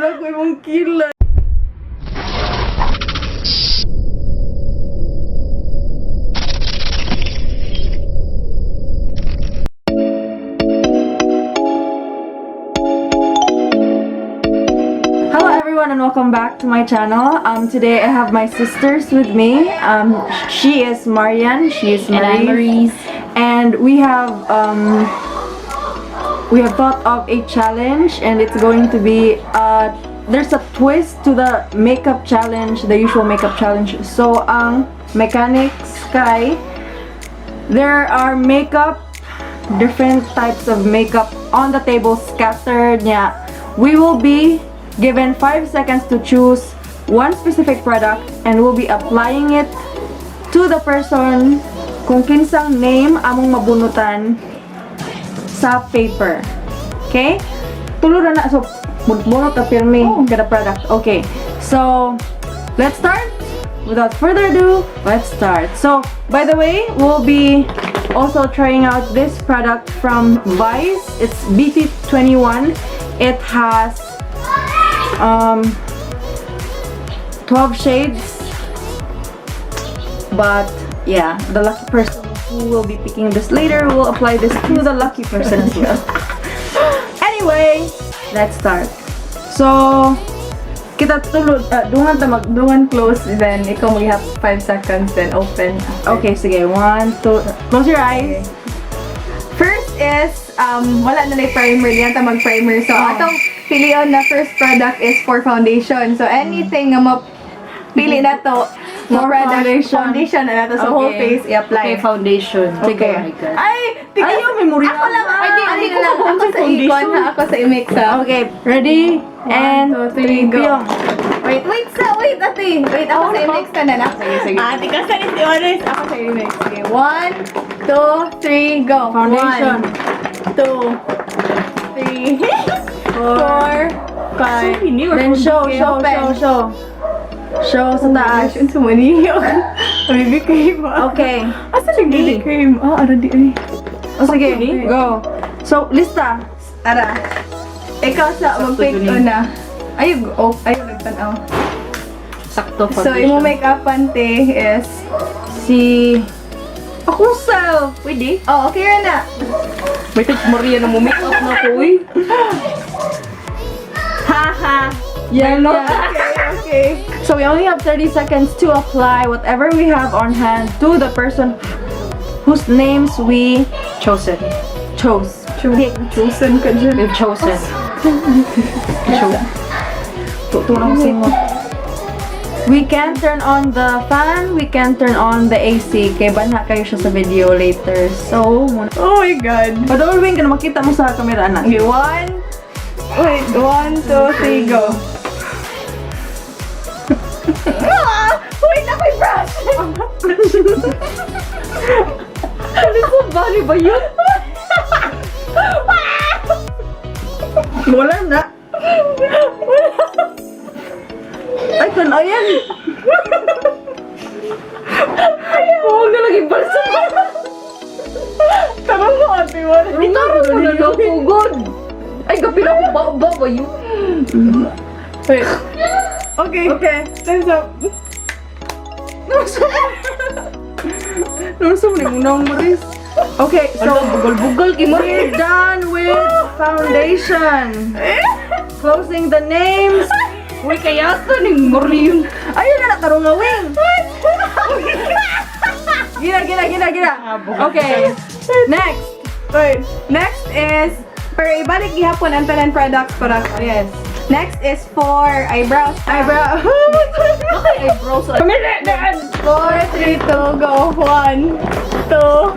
na ko imong kilay. Hello everyone and welcome back to my channel. Today I have my sisters with me. She is Marian, she is And I'm Marie. Maurice. And we have thought of a challenge, and it's going to be there's a twist to the makeup challenge, the usual makeup challenge. So ang mechanics kay there are makeup, different types of makeup on the table scattered niya. We will be given 5 seconds to choose one specific product and we'll be applying it to the person kung kinsang name among mabunutan sa paper. Okay? Tulo na na. So, bunot na pirmi kada product. Okay. So, let's start. Without further ado, let's start. So, by the way, we'll be also trying out this product from Vice. It's BP21. It has 12 shades. But yeah, the lucky person who will be picking this later will apply this to the lucky person as well. Anyway, let's start. So, kita tulo, dungan ta mag Dungan close, then ikaw mag have 5 seconds, then open. Okay, sige. One, two, close your eyes. First is, wala na na primer, di ta mag-primer. So, atong pilion na first product is for foundation. So, anything nga mapili na to, nga For product, foundation. Foundation na nato. So, whole face i-apply. Okay, foundation. Sige. Oh my God. Ay! Tika, Ayaw, may murya. Ako lang, Ay, di, ay, di ko lang. kabalo Ako sa sa ikon, foundation. ha? Ako sa i-mix, ha? Okay, ready? And One, two, three, go. Piyong. Wait, wait, sa, wait, ate. Wait, ako sa i-mix na na. Sige, sige. Ah, tika sa ni Oris. Ako sa i-mix. Okay, one, two, three, go. Foundation. One, two, three, four, five. Then show, Okay, show, open. show, show. Show sa taas. Gosh, unsa man niyo? BB cream. Ah. Okay. Asa lang BB cream? Ah, ara di ay. O sige, go. So, lista. Ara. Ikaw sa mag-pick yun eh. una. Ay, oh, ayaw nagtan-aw. Sakto So, foundation. imo make-up ante is Si... Ako self! Pwede. Oh, okay ra na. May tag Maria na mo make up na ko eh. Haha. Yellow. Okay, okay. So we only have 30 seconds to apply whatever we have on hand to the person whose names we Chosen. chose. Pick. Chosen ka dyan. We've chosen. Tutulong singot. We can turn on the fan, we can turn on the AC. Kay banha kayo siya sa video later. So, muna. Oh my God. Padol wing ka na makita mo sa camera na. Okay, one. Wait, one, two, three, go. Ah! Wait, ako'y brush! Ano ko bali ba yun? Wala na. Ay, kan ayan. Huwag na lagi balsa. Tama mo, ate. Wala. Itaro mo na lang ko, God. Ay, gabi na ko ba ba ba yun? Wait. Okay. Okay. Time's up. Nasa mo ni munang Maris. Okay, so Ala, bugal-bugal kay Maria. we're done with foundation. Closing the names. Uy, kaya sa ni Maria. Ayun na nakarong nga wing. Gina, gina, gina, gina. Okay. Next. Wait. Next is, pero ibalik gihapon ang tanan products para. Yes. Next is for eyebrows. Eyebrow. Bakit eyebrows? Four, three, two, go. One, two,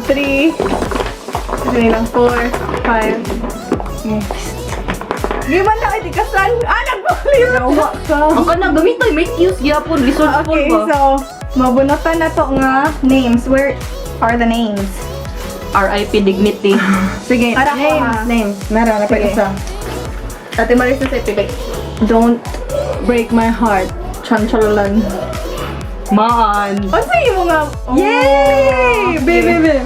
three, three lang, four, five. Di man na kay kasal. Ah, nagpakli. Nawa ka. Ang kana gamit ay make use gyapon resourceful Okay, ba? so, mabunutan na to nga names. Where are the names? RIP dignity. Sige, Para ko, names, ha. names. Nara, na Sige. isa. Ate Marisa sa pili. Don't Break my heart. chanchalalan. Maan. O, sige mo nga. Oh. Yay! Baby, baby.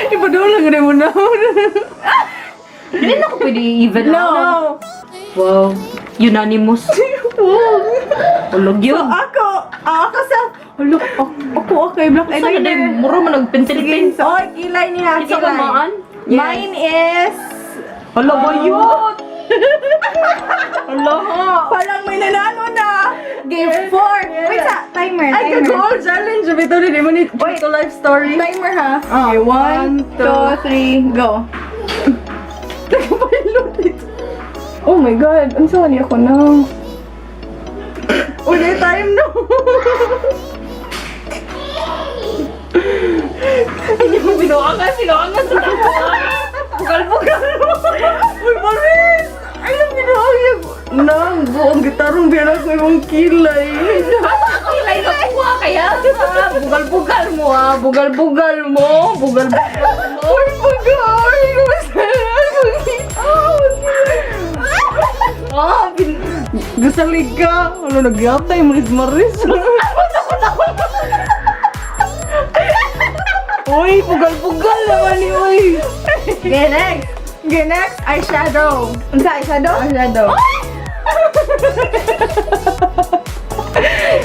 Ipadulong rin mo na. Hindi na ako pwede i-even No. out. No. Wow. Unanimous. Ulog yun. Ako, ah, ako sa, Alo, ako, okay, black Saan na eyeliner. din? Muro man nagpensil-pen. Oy, kilay niya, Isa ka kilay. maan? Yes. Mine is, Hala ba yun? Hala ha. Parang may nanalo na. Game 4. Wait sa, timer, Ay, timer. kag-goal challenge. Bitaw ni mo ni to life story. Timer ha. Oh, Okay, one, one, two, three, go. Nagpahilo dito. Oh my God, ang sorry ako na. Uli time no. Binuangan, binuangan sa tako. Bugal-bugal mo. Uy, Maris! Ay, ang binuang. Nang, buong gitarong bilang ko imong kilay. Kilay na kuha kaya. Bugal-bugal mo ah. Bugal-bugal mo. Bugal-bugal mo. Uy, pag-ay! Ah, bin... Gasalig ka! Ano, nagyatay mo ni Maris? Uy, bugal-bugal naman ni Uy! Okay, next. Okay, next, eyeshadow. Unsa eyeshadow? Eyeshadow.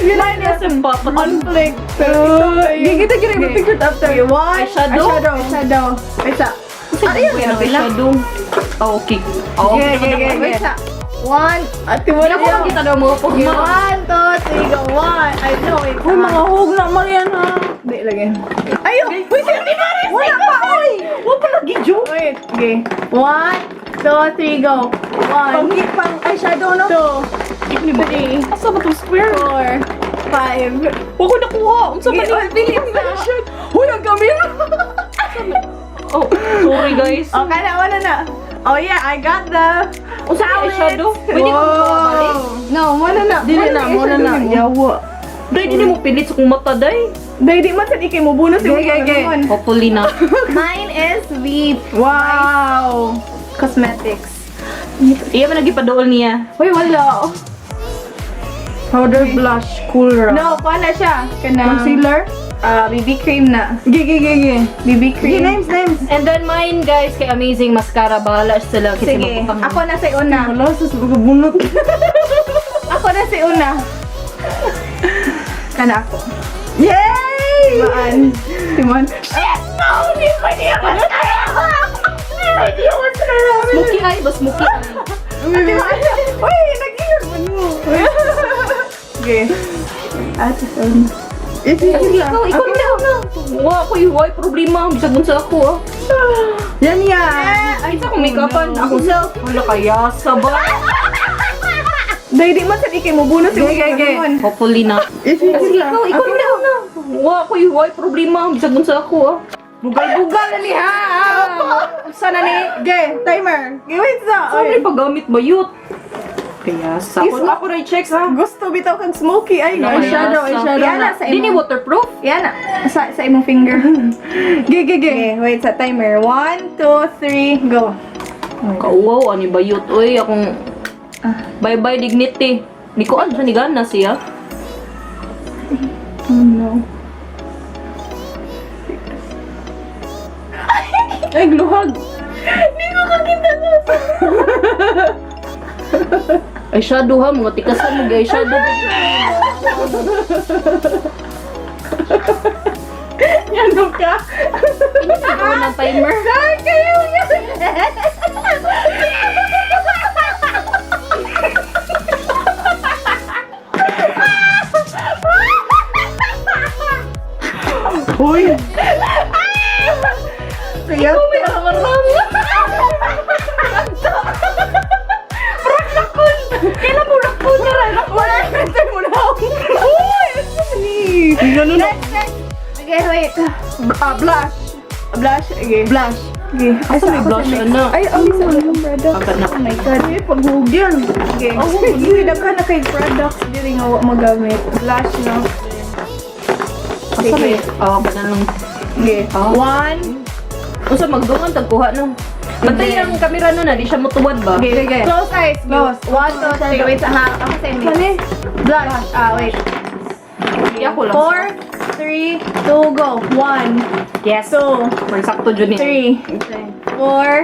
Mine is On flick. Pero ito, Gigita gina yung picture after. Okay, one. Eyeshadow? Eyeshadow. Eyeshadow. Wait sa. Ano yun? Eyeshadow. Ah, okay. Ah, okay. Okay. Wait sa. One. Ate mo Wala ko lang kita daw mga Okay, pugma. one, two, three, go. One. Ay, no, wait. Uy, mga hug na Marian ha. Di, lagi. Ayo! Uy, si Ate Maris! Wala pa, uy! Wala pa lagi, Jo. Wait. Okay. One, two, three, go. Pang, One, pang eyeshadow, no? two, three, Asa ba itong square? four, five. Huwag ko nakuha. Unsa ba Okay, ni? oh, pili mo. Uy, ang kamera! Oh, sorry guys. Okay na, wala na. Oh yeah, I got the Unsa ni eyeshadow? Pwede ko balik. No, wala na. Dili na, muna na. Yawa. Day, di mo pilit sa kong mata, day. Day, di man sa ikay mo bonus Gay, gay, gay. Hopefully na. Mine is V Wow! Cosmetics. Iya man nagipaduol niya. Uy, wala. Powder blush, cool ra. No, kuha na siya. Kanang, Concealer? Ah, BB cream na. Gi, gi, gi, gi. BB Gi, cream. names, names. And then mine guys, kay Amazing Mascara, bahala sila. Kasi Sige, mabutang- ako na sa una. Wala, sus, bunot. Ako na si una. Kana ako. Yay! Maan. Simon. Shit! No! Hindi pwede ako Smoky eye ba? Smoky eye. Uy, nag-iyon mo no. Okay. Ate Son. Ikaw, ikaw na una. Wa ako iway problema. Bisag unsa ako ah. Yan yan. Ay, sa akong make-upan. Ako self. Wala kaya sa ba? Day, di man sa ikay mo bonus Gay, gay, gay. Hopefully na. Ikaw, Ikaw, ikaw na una. Wa ako iway problema. Bisag unsa ako ah. Bugal-bugal na niya. Sana ni. Okay, timer. Okay, wait sa. Sorry paggamit ba yut? Kaya sa Ako, ako rin checks ha. Gusto bitaw kag smoky ay Wala kaya Eyeshadow, sa- eyeshadow Yan na. na sa Di ni imong. waterproof? Yan na. Sa imong finger. Gi, gi, gi. Okay, wait sa timer. One, two, three, go. Kauwaw, ani ba yut? Uy, akong... Bye-bye dignity. Ni ko siya ni gana siya. Oh no. Ay, gluhag. Hindi ko kakita sa Eyeshadow ha, mga tikasan mo eyeshadow. Yan ka. Ikaw ng timer. Ay, kayo yan! Uy. Kaya, Kailan mo rakun na rin? wala yung mo na ako. Uy, ano ni? Ganun na. Next, next. Okay, wait. Ah, blush. Blush, okay. Blush. Okay. Asa may blush ana? Ay, ang isa ng product. Agad na. Oh my God. Ay, paghugyan. Okay. Oh, Uy, daghan na kay products diri nga wa magamit. Blush, no? Asa may? Oh, kana lang. Okay. Ah. One. Unsa magdungan tagkuha no? Bantay ang kamera no na di siya motuwad ba? Okay. Sige. Close eyes. Close. One, two, three. Wait, ha. Ako sa inyo. Kani? Blush. Ah, wait. Hindi ako lang. Four, three, two, go. One, Yes. two, Sakto jud ni. three, four,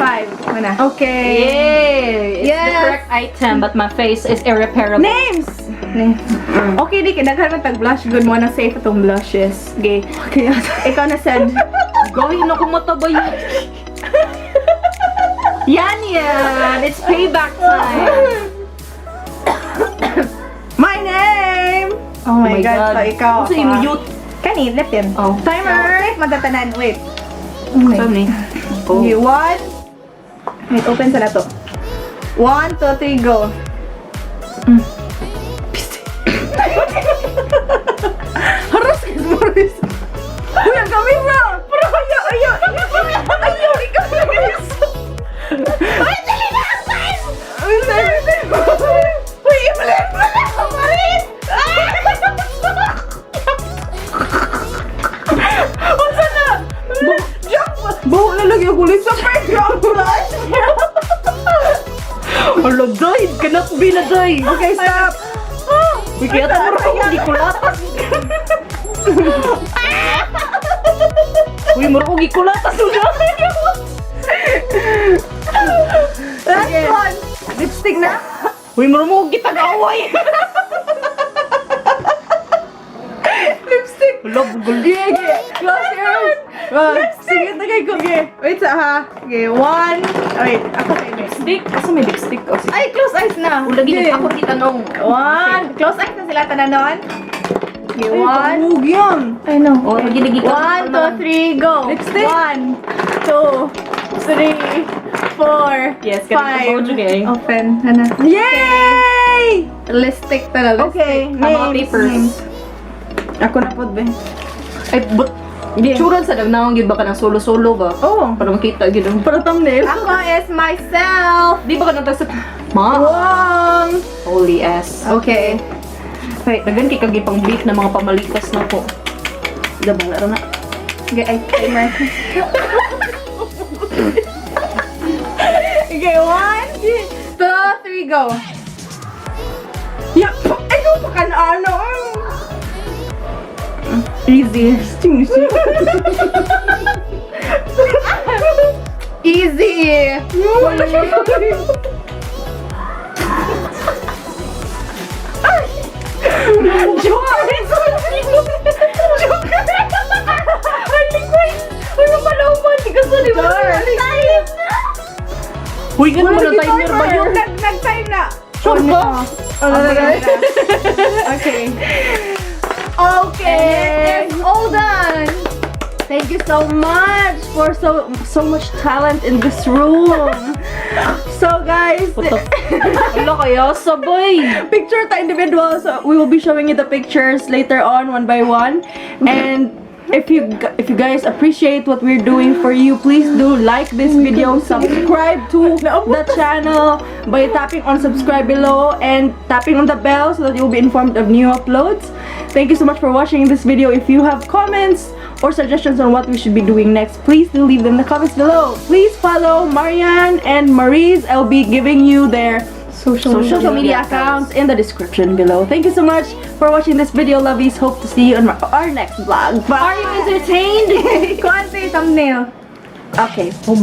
Five. Muna. Okay. Yay! It's the Yes. correct item, but my face is irreparable. Names! Ni. Okay, di kay daghan man tag blush good mo na safe atong blushes. Okay. Okay. Ikaw na sad. Gawin na kung matabay yun. Yan yan! It's payback time! My name! Oh my God. So ikaw. Ano sa ako, ah. mute? Kani, left yan. Oh. Timer! Safe magtatanan. Wait. Oh my. Saan ni? Oh. Okay, one. Wait, open sa nato. One, two, three, go. Haras kay Maurice. Uy, ang kamera! Pero ayaw, ayaw! Ayaw, ikaw na guys! Ay, dali na ang time! Uy, sorry, sorry. Uy, i-blend mo na ako, Maris! Unsa na? Jump! Buhok na lagi ako ulit. Super jump blush! Hala, day! Cannot be na, day! Okay, stop! Uy, kaya tamo rin akong gikulatas. Uy, mura akong gikulatas. Last one! Lipstick na? Uy, mura mo akong gitag-away. Lipstick! Hala, bugal. Yeah, yeah. Close your eyes. Sige, tagay ko. Okay, wait sa ha. Okay, one. Oh, wait, ako sa inyo. Lipstick? Asa may lipstick? Oh, sige. Ay, close eyes na. Lagi Okay. ako gitanong. One. Close eyes na sila tanan nun. Okay, Ay, one. pangug yan. I know. Oh, lagi lagi ka. One, two, three, go. Lipstick. One, two, three, four, Yes, ganun five. ka ba, eh? Open. Ano? Yay! Lipstick talaga. Okay, Ang mga names. papers. Ako na po, be. Ay, but, Yeah. Tsuran sa dagnaong gyud ba ka ng solo-solo ba? Oh, Para makita gyud ang para thumbnail. Ako is myself. Di ba ka nang sa Ma? Wrong! Holy ass. Okay. Wait. Dagan kay kagi pang beef na mga pamalikas na po. Gabang laro na. Okay, ay, timer. Okay, one, two, three, go. Ya, ikaw pa ka na ano. Easy. Sting Easy. Joker! Joker! Ano pala uman? Di ka sa Joker! Uy, ganun mo na timer ba yun? Nag-time na. Sure ba? Okay. Okay! It's all done. Thank you so much for so much talent in this room. So guys, What the Wala kaya sabay. Picture ta individual. So we will be showing you the pictures later on, one by one. And if you guys appreciate what we're doing for you, please do like this video, subscribe to the channel by tapping on subscribe below and tapping on the bell so that you'll be informed of new uploads. Thank you so much for watching this video. If you have comments or suggestions on what we should be doing next, please do leave them in the comments below. Please follow Marianne and Maurice. I'll be giving you their social media accounts in the description below. Thank you so much for watching this video, lovies. Hope to see you on our next vlog. Bye. Are you entertained? Kuan sa thumbnail. Okay. Oh.